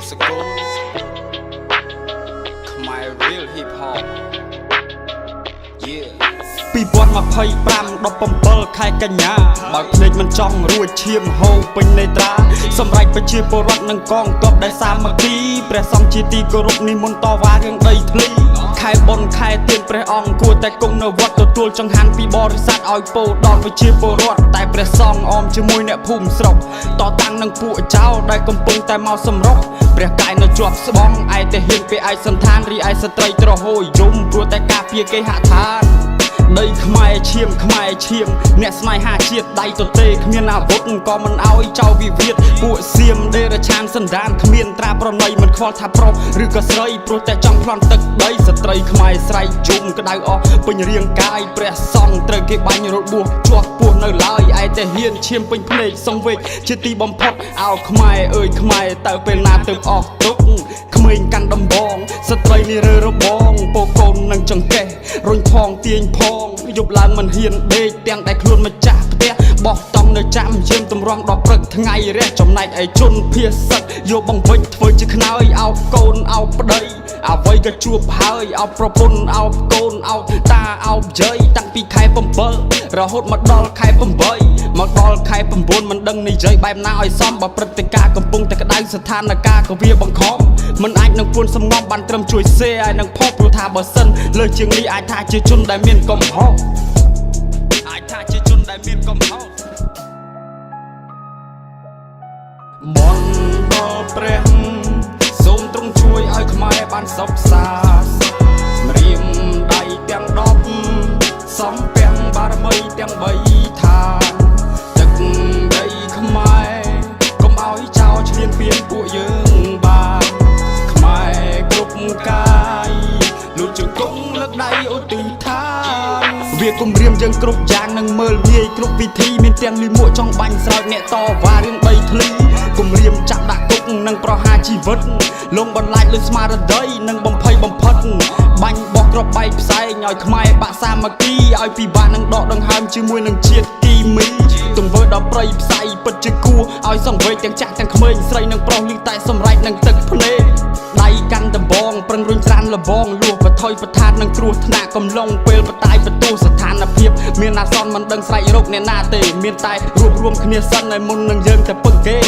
សកលខ្មែរ real hip hop, yeah. 2025 17ខែកញ្ញាបើកភ្នែកមិនចង់រួចឈាមហូរពេញនេត្រាសម្រេចប្រជាពលរដ្ឋនិងកងទ័ពដែលសាមគ្គីព្រះសង្ឃជាទីគោរពនិមន្តតវ៉ារឿងដីធ្លីខែបុណ្យខែទានព្រះអង្គគួរតែគង់នៅវត្តទទួលចង្ហាន់ពីបរិស័ទឲ្យពោដល់ប្រជាពលរដ្ឋតែព្រះសង្ឃអមជាមួយអ្នកភូមិស្រុកតតាំងនឹងពួកចៅដែលកំពុងតែមកសម្រុកព្រះកាយនៅជាប់ស្បង់ឯតែហ៊ានពេលឯកសន្តានរីឯស្ត្រីត្រហោយយំព្រោះតែការពារគេហដ្ឋាន ដីខ្មែរឈាមខ្មែរឈាមអ្នកស្នេហាជាតិដៃទទេគ្មានអាវុធក៏មិនអោយចោលវិវាទពួកសៀមដេរឆានសន្តានគ្មានត្រាប្រណីមិនខ្វល់ថាប្រុសឬក៏ស្រីព្រោះតែចង់ប្លន់ទឹកដីស្ត្រីខ្មែរស្រែកយំក្តៅអស់ពេញរាងកាយព្រះសង្ឃត្រូវគេបាញ់របួសជាប់ពោះនៅឡើយឯតែហ៊ានឈាមពេញភ្នែកសង្វេគជាទីបំផុតអោខ្មែរអើយខ្មែរតើពេលណាទៅអស់ទុកក្មេងកាន់ដំបងស្ត្រីនេះរើរបងពោកូននឹងចង្កេះរុញផងទាញផងយប់ឡើងមិនហ៊ានដេកទាំងតែខ្លួនម្ចាស់ផ្ទះបោះតង់នៅចាំយាមតម្រង់ដល់ព្រឹកថ្ងៃរះចំណែកឯជនភៀសសឹកយកបង្វិចធ្វើជាខ្នើយអោបកូនអោបប្តីអ្វីក៏ជួបហើយអោបប្រពន្ធអោបកូនអោបតាអោបយាយតាំងពីខែ7រហូតមកដល់ខែ8មកដល់ខែ9មិនដឹងនិយាយបែបណាឲ្យសមបើព្រឹត្តិការណ៍កំពុងតែក្តៅស្ថានភាពក៏វាបង្ខំមិនអាចនឹងពួនសំងំបានត្រឹមជួយ share ឲ្យនឹងផុសព្រោះថាបើសិនលើជាងនេះអាចថាជាជនដែលមានកំហុសអាចថាជាជនដែលមានកំហុសបនដល់ព្រះសូមទ្រង់ជួយឲ្យខ្មែរបានសុខសាន្តម្រាមដៃទាំង10សំពាំងបារមីទាំង3ឋានទឹកដីខ្មែរកុំឲ្យចោលឈ្លានពានពួកយើងបានខ្មែរគ្រប់កាយលូតជង្គង់លើកដៃឧទ្ទិសឋានវាគំរាមយើងគ្រប់យ៉ាងនឹងមើលងាយគ្រប់វិធីមានទាំងលីមួកចង់បាញ់ស្រោចអ្នកតវ៉ារឿងដីធ្លីគំរាមចាប់ដាក់គុកនិងប្រហារជីវិតលងបន្លាចលើស្មារតីនិងបំភ័យបំផិតបាញ់បោះក្របបែកផ្សែងឲ្យខ្មែរបាក់សាមគ្គីឲ្យពិបាកនឹងដកដង្ហើមជាមួយនឹងជាតិគីមីទង្វើដល់ប្រៃផ្សៃពិតជាគួរឲ្យសង្វេគទាំងចាស់ទាំងក្មេងស្រីនិងប្រុសលឺតែសម្រែកនឹងទឹកភ្នែកដៃកាន់ដំបងប្រឹងរុញច្រានលបងលួសបថុយប្រឋាននឹងគ្រោះថ្នាក់កំឡុងពេលបតាយបន្ទោសស្ថានភាពមានអាសន្នមិនដឹងស្រែករកអ្នកណាទេមានតែរួបរួមគ្នាសិនឲ្យមុននឹងយើងទៅពឹងគេ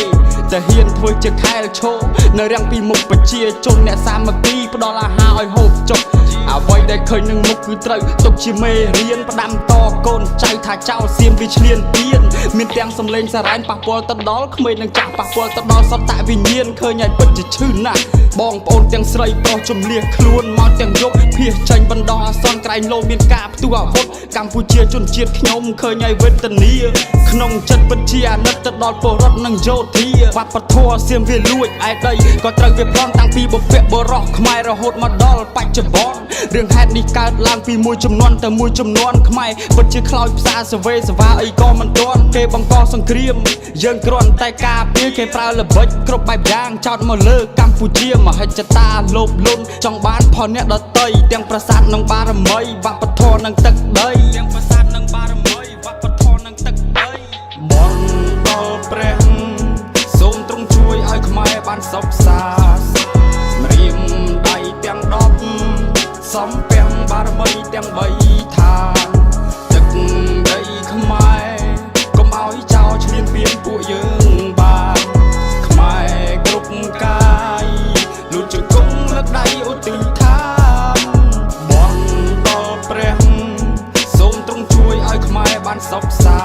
តែហ៊ានធ្វើជាខែលឈោនៅរាំងពីមុខប្រជាជនអ្នកសាមគ្គីផ្ដល់អាហារឲ្យហូបចុកអ្វីដែលឃើញនឹងមុខគឺត្រូវទុកជាមេរៀនផ្ដាំតកូនចៅថាចោលសៀមវាឆ្លៀនពៀនមានទាំងសំឡេងសារ៉ែនប៉ះពាល់ទៅដល់ក្មេងនឹងចាស់ប៉ះពាល់ទៅដល់សតវិញ្ញាណឃើញឲ្យពិតជាឈឺណាស់បងប្អូនទាំងស្រីប្រុសជំលះខ្លួនមកទាំងយប់ភៀសចេញបណ្ដោះអាសន្នក្រែងលោមានការផ្ទុះអាវុធកម្ពុជាជនជាតិខ្ញុំឃើញឲ្យវេទនាក្នុងចិត្តពិតជាអាណិតទៅដល់ពលរដ្ឋនិងយោធាវប្បធម៌សៀមវាលួចឯដីក៏ត្រូវវាប្លន់តាំងពីបុព្វបុរសខ្មែររហូតមកដល់បច្ចុប្បន្នរឿងហេតុនេះកើតឡើងពីមួយចំនួនទៅមួយចំនួនខ្មែរពិតជាខ្លោចផ្សាសវេសវ៉ាអីក៏មិនទាន់គេបង្កសង្គ្រាមយើងគ្រាន់តែការពារគេប្រើល្បិចគ្រប់បែបយ៉ាងចោតមកលើកម្ពុជាមហិច្ឆតាលោភលន់ចង់បានផលអ្នកដតីទាំងប្រាសាទនិងបារមីវប្បធម៌និងទឹកដីទាំងប្រាសាទនិងបារមីវប្បធម៌និងទឹកដីបនដល់ព្រះសូមទ្រង់ជួយឲ្យខ្មែរបានសុខសាន្តម្រាមដៃទាំង10សំពាំងបារមីទាំង3ឋានទឹកដីខ្មែរកុំឲ្យចោលឈ្លានពានពួកយើងបានខ្មែរគ្រប់កាយលូតជង្គង់លើកដៃឧទ្ទិសឋានបនដល់ព្រះសូមទ្រង់ជួយឲ្យខ្មែរបានសុខសា